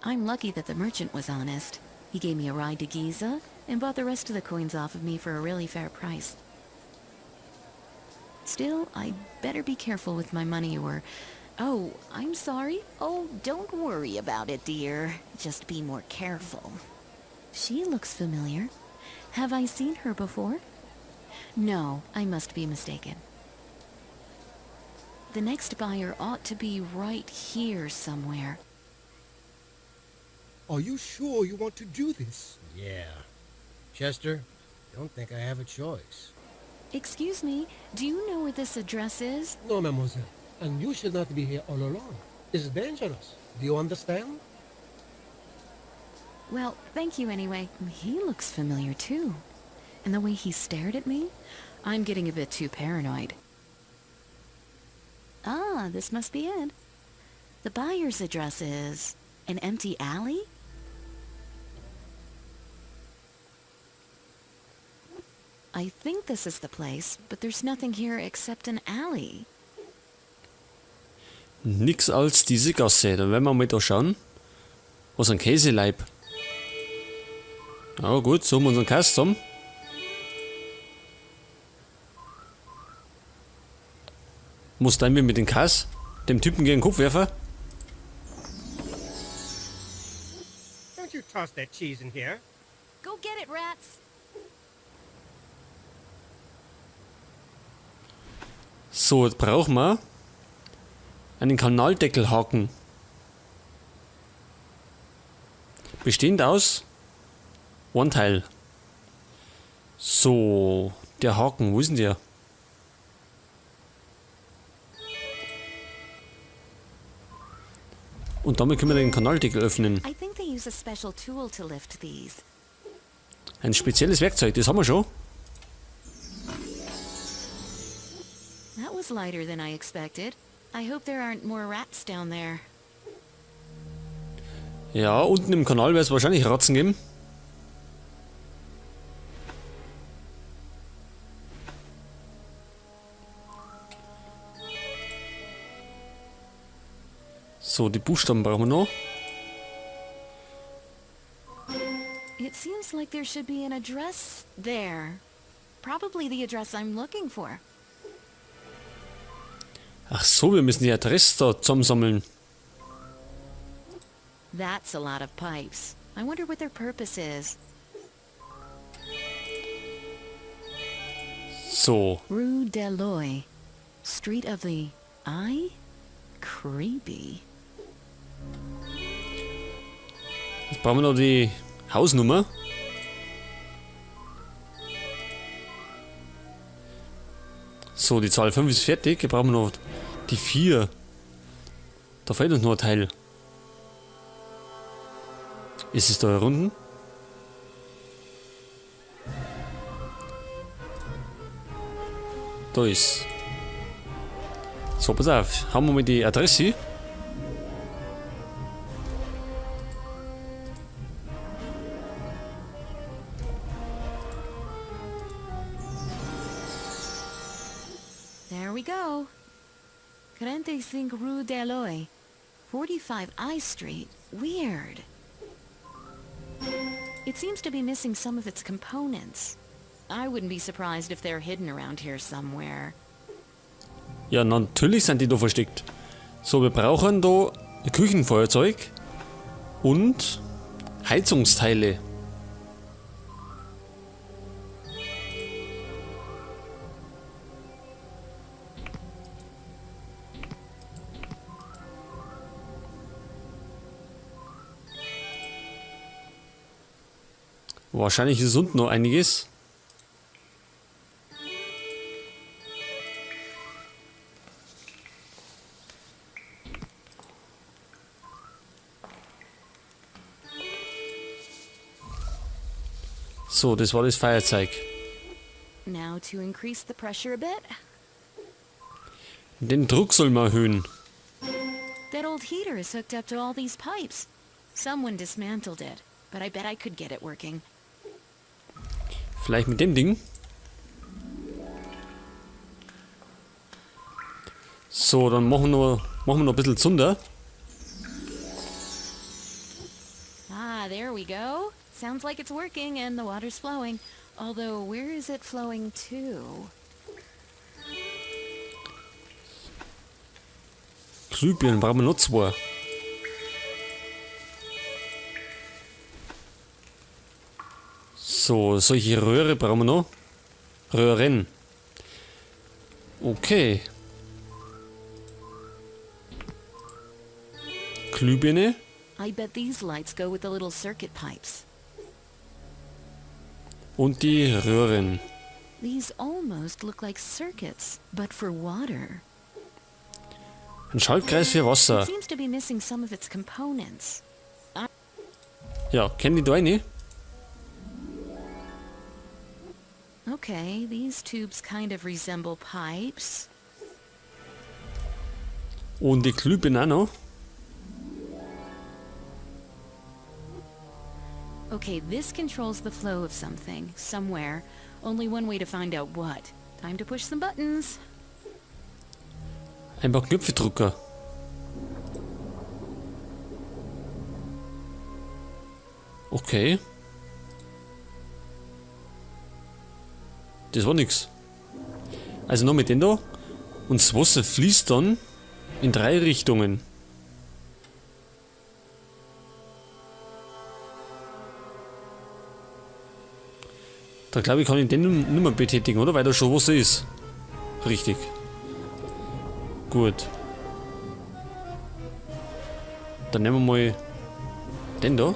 I'm lucky that the merchant was honest. He gave me a ride to Giza and bought the rest of the coins off of me for a really fair price. Still, I'd better be careful with my money or... Oh, I'm sorry. Oh, don't worry about it, dear. Just be more careful. She looks familiar. Have I seen her before? No, I must be mistaken. The next buyer ought to be right here somewhere. Are you sure you want to do this? Yeah. Chester, don't think I have a choice. Excuse me, do you know where this address is? No, mademoiselle. And you should not be here all alone. It's dangerous. Do you understand? Well, thank you anyway. He looks familiar too. And the way he stared at me, I'm getting a bit too paranoid. Ah, this must be it. The buyer's address is an empty alley? I think this is the place, but there's nothing here except an alley. Nix als diese Gasse. Dann werden wir mal da schauen. Was ein Käseleib. Ja gut, suchen wir unseren Käse zusammen. Muss dann wir mit dem Käse dem Typen gegen den Kopf werfen? Don't you toss that cheese in here. Go get it, rats! So, jetzt brauchen wir einen Kanaldeckelhaken. Bestehend aus One Teil. So, der Haken, wo ist denn der? Und damit können wir den Kanaldeckel öffnen. I think they use a special tool to lift these. Ein spezielles Werkzeug, das haben wir schon. That was lighter than I expected. I hope there aren't more rats down there. Ja, unten im Kanal wird es wahrscheinlich Ratzen geben. So, die Buchstaben brauchen wir noch. It seems like there should be an address there. Probably the address I'm looking for. Ach so, wir müssen die Adresse da zusammensammeln. That's a lot of pipes. I wonder what their purpose is. So, Rue Deloy. Street of the Eye? Creepy. jetzt brauchen wir noch die Hausnummer. So, die Zahl 5 ist fertig. Jetzt brauchen wir noch die 4. Da fehlt uns noch ein Teil. Ist es da herunten? Da ist. So, pass auf. Haben wir mal die Adresse. There we go. 45 Rue Deloy. 45 I Street. Weird. It seems to be missing some of its components. I wouldn't be surprised if they're hidden around here somewhere. Ja, natürlich sind die da versteckt. So, wir brauchen da ein Küchenfeuerzeug und Heizungsteile. Wahrscheinlich ist unten noch einiges. So, das war das Feuerzeug. Now to increase the pressure a bit. Den Druck soll man erhöhen. That old heater is hooked up to all these pipes. Someone dismantled it, but I bet I could get it working. Vielleicht mit dem Ding. So, dann machen wir noch ein bisschen Zunder. There we go. Sounds like it's working and the water's flowing. Although, where is it flowing to? Glühbirnen brauchen wir noch zwei. So, solche Röhre brauchen wir noch. Röhren. Okay. Glühbirne. I bet these lights go with the little circuit pipes. Und die Röhren. These almost look like circuits, but for water. Ein Schaltkreis für Wasser. It seems to be missing some of its components. Ja, kenn die da eine? Okay, these tubes kind of resemble pipes. Und die Glühbirne auch noch. Okay, this controls the flow of something, somewhere. Only one way to find out what. Time to push some buttons. Ein paar Knöpfe drücken. Okay. Das war nix. Also noch mit dem da. Und das Wasser fließt dann in drei Richtungen. Da glaube ich, kann ich den nicht mehr betätigen, oder? Weil da schon Wasser ist. Richtig. Gut. Dann nehmen wir mal den da.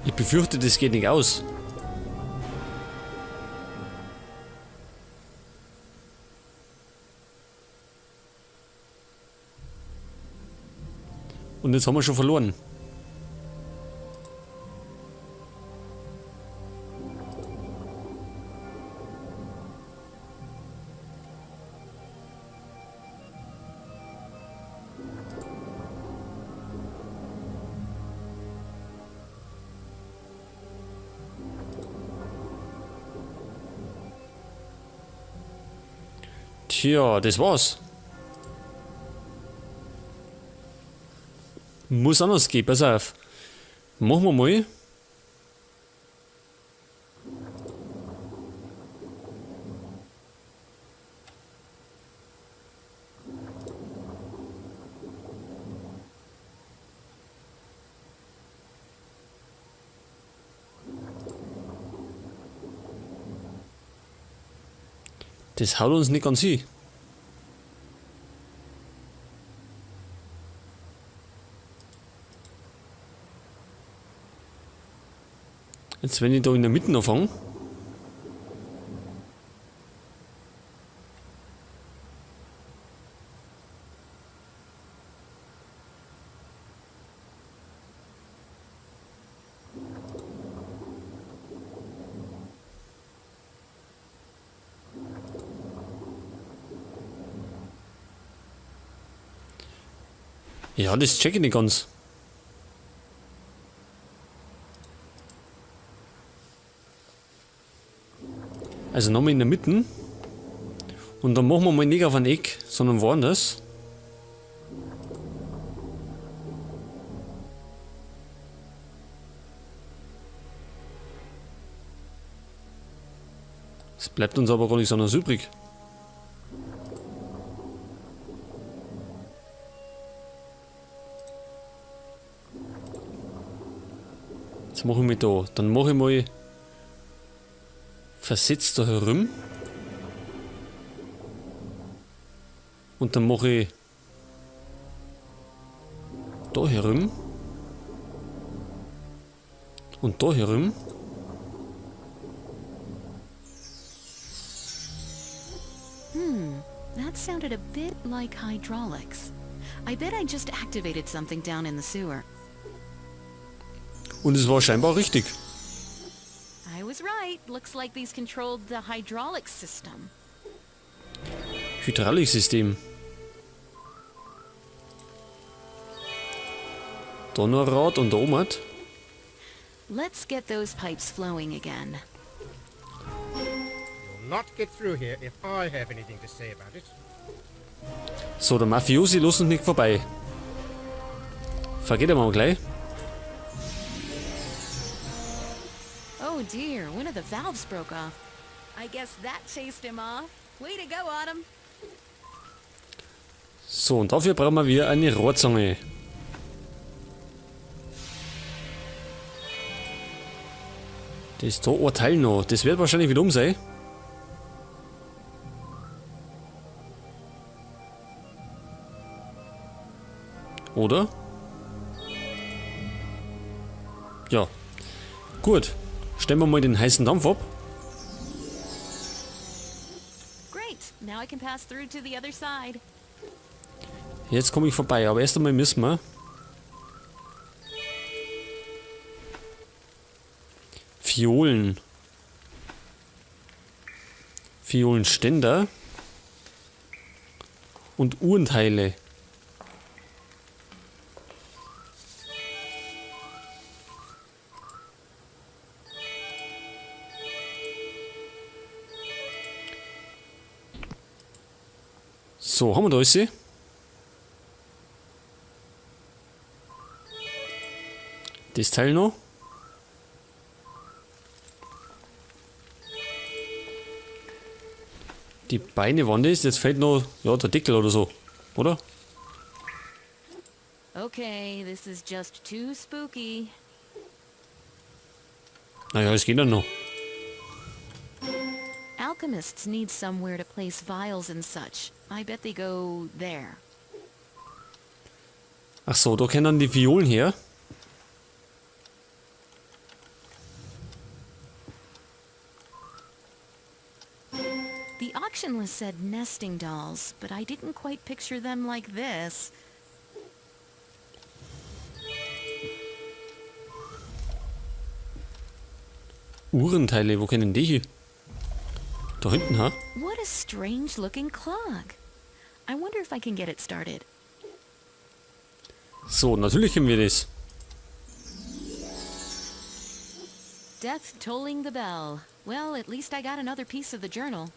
Ich befürchte, das geht nicht aus. Und jetzt haben wir schon verloren. Tja, das war's. Muss anders gehen, pass auf. Machen wir mal. Das haut uns nicht ganz hin. Jetzt, wenn ich da in der Mitte anfange. Ja, das check ich nicht ganz. Also nochmal in der Mitte. Und dann machen wir mal nicht auf ein Eck, sondern woanders. Es bleibt uns aber gar nichts anderes übrig. Jetzt mache ich mich da. Dann mache ich mal versetzt da herum. Und dann mache ich da herum. Und da herum. That sounded a bit like hydraulics. I bet I just activated something down in the sewer. Und es war scheinbar richtig. I was right. Looks like these controlled the hydraulic system. Hydrauliksystem. Donnerrad und Omat. Let's get those pipes flowing again. You'll not get through here if I have anything to say about it. So, der Mafiosi lässt uns nicht vorbei. Vergeht aber gleich. Oh dear, one of the valves broke off. I guess that chased him off. Way to go, Autumn. So, und dafür brauchen wir wieder eine Rohrzange. Das ist da ein Teil noch. Das wird wahrscheinlich wieder um sein. Oder? Ja. Gut. Stellen wir mal den heißen Dampf ab. Great, now I can pass through to the other side. Jetzt komme ich vorbei, aber erst einmal müssen wir Fiolen. Fiolenständer. Und Uhrenteile. So, haben wir da alles? Das Teil noch. Die Beine waren das. Jetzt fehlt noch, ja, der Deckel oder so. Oder? Okay, this is just too spooky. Naja, es geht dann noch. Alchemists need somewhere to place vials and such. I bet they go there. Ach so, da können dann die Fiolen her. The auction list said nesting dolls, but I didn't quite picture them like this. Uhrenteile, wo können die hin? Da hinten, ha? What a strange looking clock. I wonder if I can get it started. So, natürlich können wir das. Death tolling the bell. Well, at least I got another piece of the journal.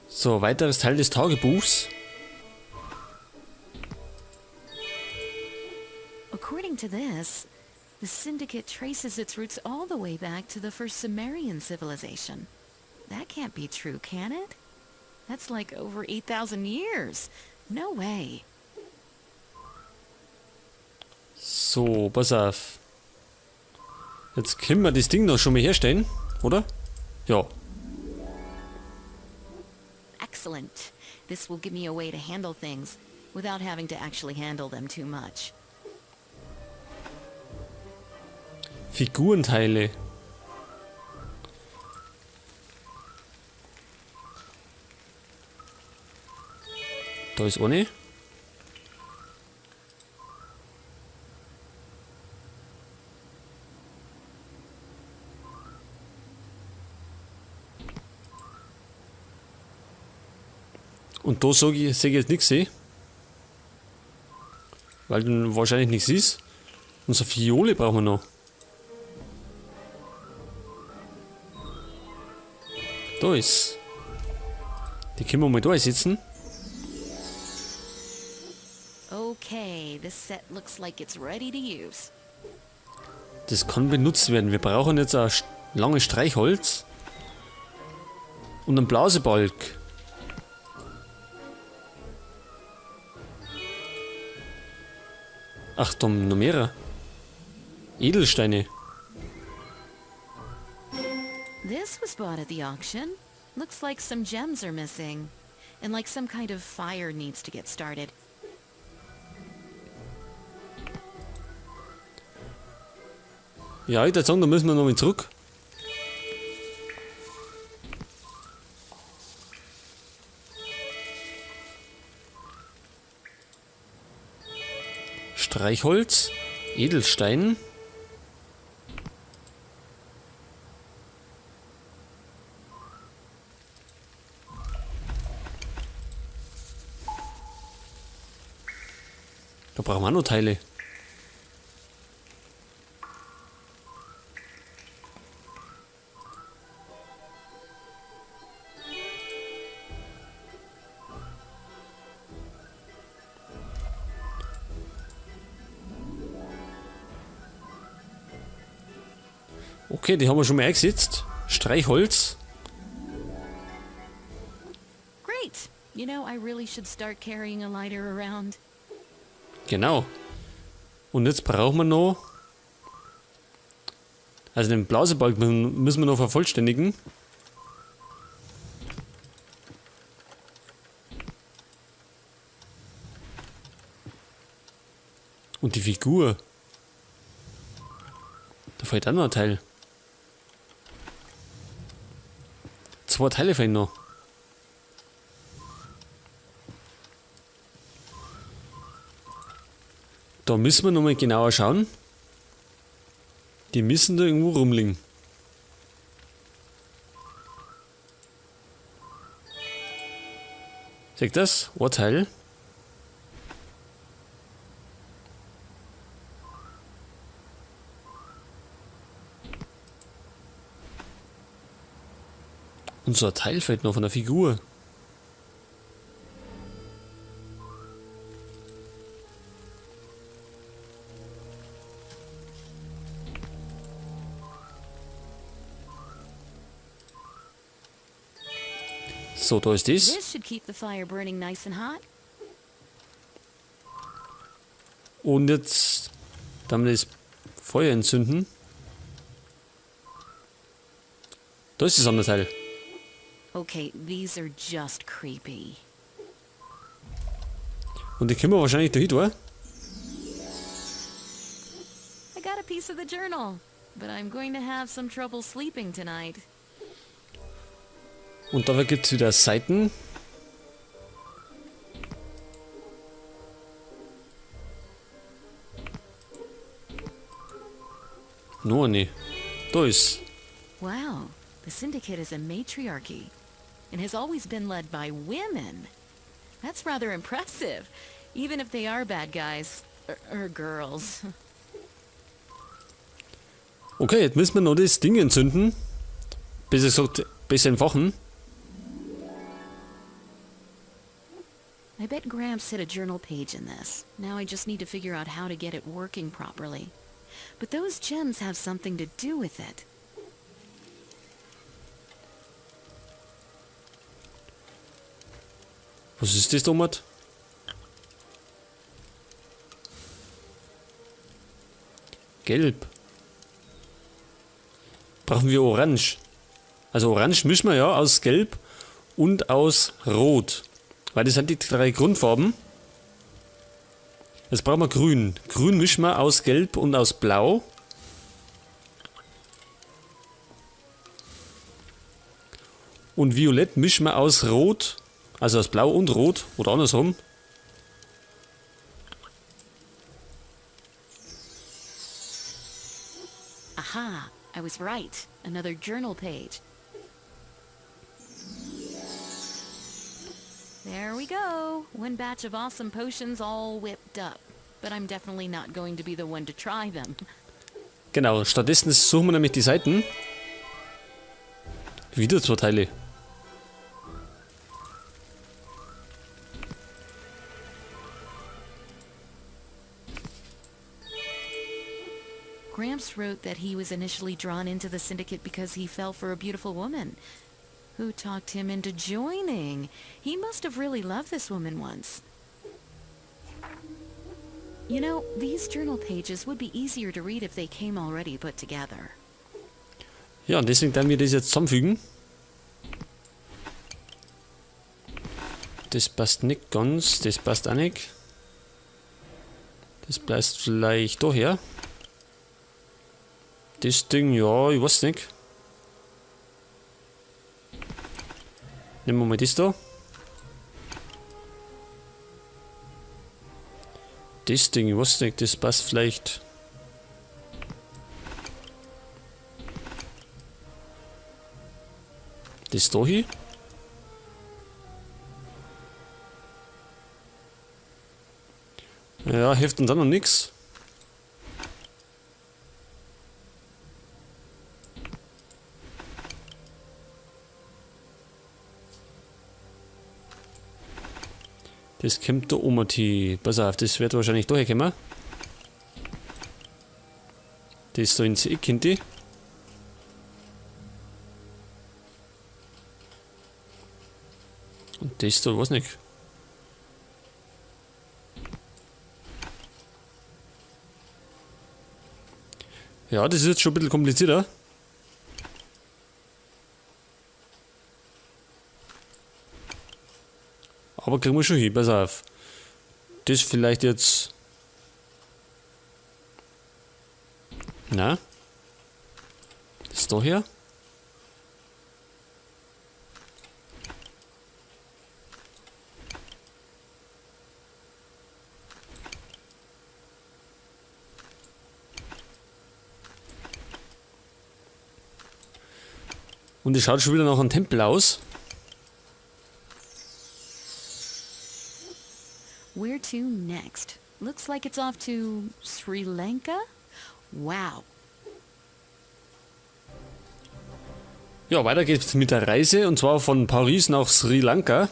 So, weiteres Teil des Tagebuchs. According to this, the Syndicate traces its roots all the way back to the first Sumerian civilization. That can't be true, can it? That's like over 8,000 years. No way. So, pass auf. Jetzt können wir das Ding noch schon mal herstellen, oder? Ja. Excellent. This will give me a way to handle things without having to actually handle them too much. Figurenteile. Da ist eine. Und da sag ich, sehe ich jetzt nichts, eh? Weil dann wahrscheinlich nichts ist. Unsere Fiole brauchen wir noch. Da ist. Die können wir mal da einsetzen. Okay, this set looks like it's ready to use. Das kann benutzt werden. Wir brauchen jetzt ein langes Streichholz und einen Blasebalg. Ach, da noch mehrere. Edelsteine. This was bought at the auction. Looks like some gems are missing. And like some kind of fire needs to get started. Ja, ich würd sagen, da müssen wir nochmal zurück. Streichholz, Edelstein. Da brauchen wir auch noch Teile. Okay, die haben wir schon mal eingesetzt. Streichholz. Great. You know, I really should start carrying a lighter around. Genau. Und jetzt brauchen wir noch... Also den Blasebalg müssen wir noch vervollständigen. Und die Figur. Da fehlt auch noch ein Teil. 2 Teile fehlen noch. Da müssen wir nochmal genauer schauen. Die müssen da irgendwo rumliegen. Seht das? Urteil. Und so ein Teil fehlt noch von der Figur. So, da ist das. This should keep the fire burning nice and hot. Und jetzt dann das Feuer entzünden. Da ist das andere Teil. Okay, these are just creepy. Und die können wir wahrscheinlich da hin, oder? I got a piece of the journal, but I'm going to have some trouble sleeping tonight. Und dabei gibt's wieder Seiten. No, nee. Da ist. Wow, the Syndicate is a matriarchy and has always been led by women. That's rather impressive, even if they are bad guys or girls. Okay, jetzt müssen wir noch das Ding entzünden. Besser gesagt, besser entfachen. I bet Gramps hid a journal page in this. Now I just need to figure out how to get it working properly. But those gems have something to do with it. Was ist das, Thomas? Gelb. Brauchen wir Orange. Also Orange mischen wir ja aus Gelb und aus Rot. Weil das sind die drei Grundfarben. Jetzt brauchen wir Grün. Grün mischen wir aus Gelb und aus Blau. Und Violett mischen wir aus Rot, also aus Blau und Rot, oder andersrum. Aha, I was right. Another journal page. There we go. One batch of awesome potions all whipped up. But I'm definitely not going to be the one to try them. Genau, stattdessen suchen wir nämlich die Seiten. Wieder zwei Teile. Gramps wrote that he was initially drawn into the Syndicate because he fell for a beautiful woman who talked him into joining. He must have really loved this woman once. You know, these journal pages would be easier to read if they came already put together. Ja, und deswegen werden wir das jetzt zusammenfügen. Das passt nicht ganz, das passt auch nicht. Das passt vielleicht da her. Das Ding, ja, ich weiß nicht. Nehmen wir mal das da. Das Ding, ich weiß nicht, das passt vielleicht. Das da hier. Ja, hilft uns auch noch nix. Das kommt da oben die. Pass auf, das wird wahrscheinlich da herkommen. Das da ins Eck hinten. Das da, weiß nicht. Ja, das ist jetzt schon ein bisschen komplizierter. Aber kriegen wir schon hin, pass auf. Das vielleicht jetzt... Na? Das ist da her? Und es schaut schon wieder nach einem Tempel aus. Where to next? Looks like it's off to Sri Lanka? Wow. Ja, weiter geht's mit der Reise und zwar von Paris nach Sri Lanka.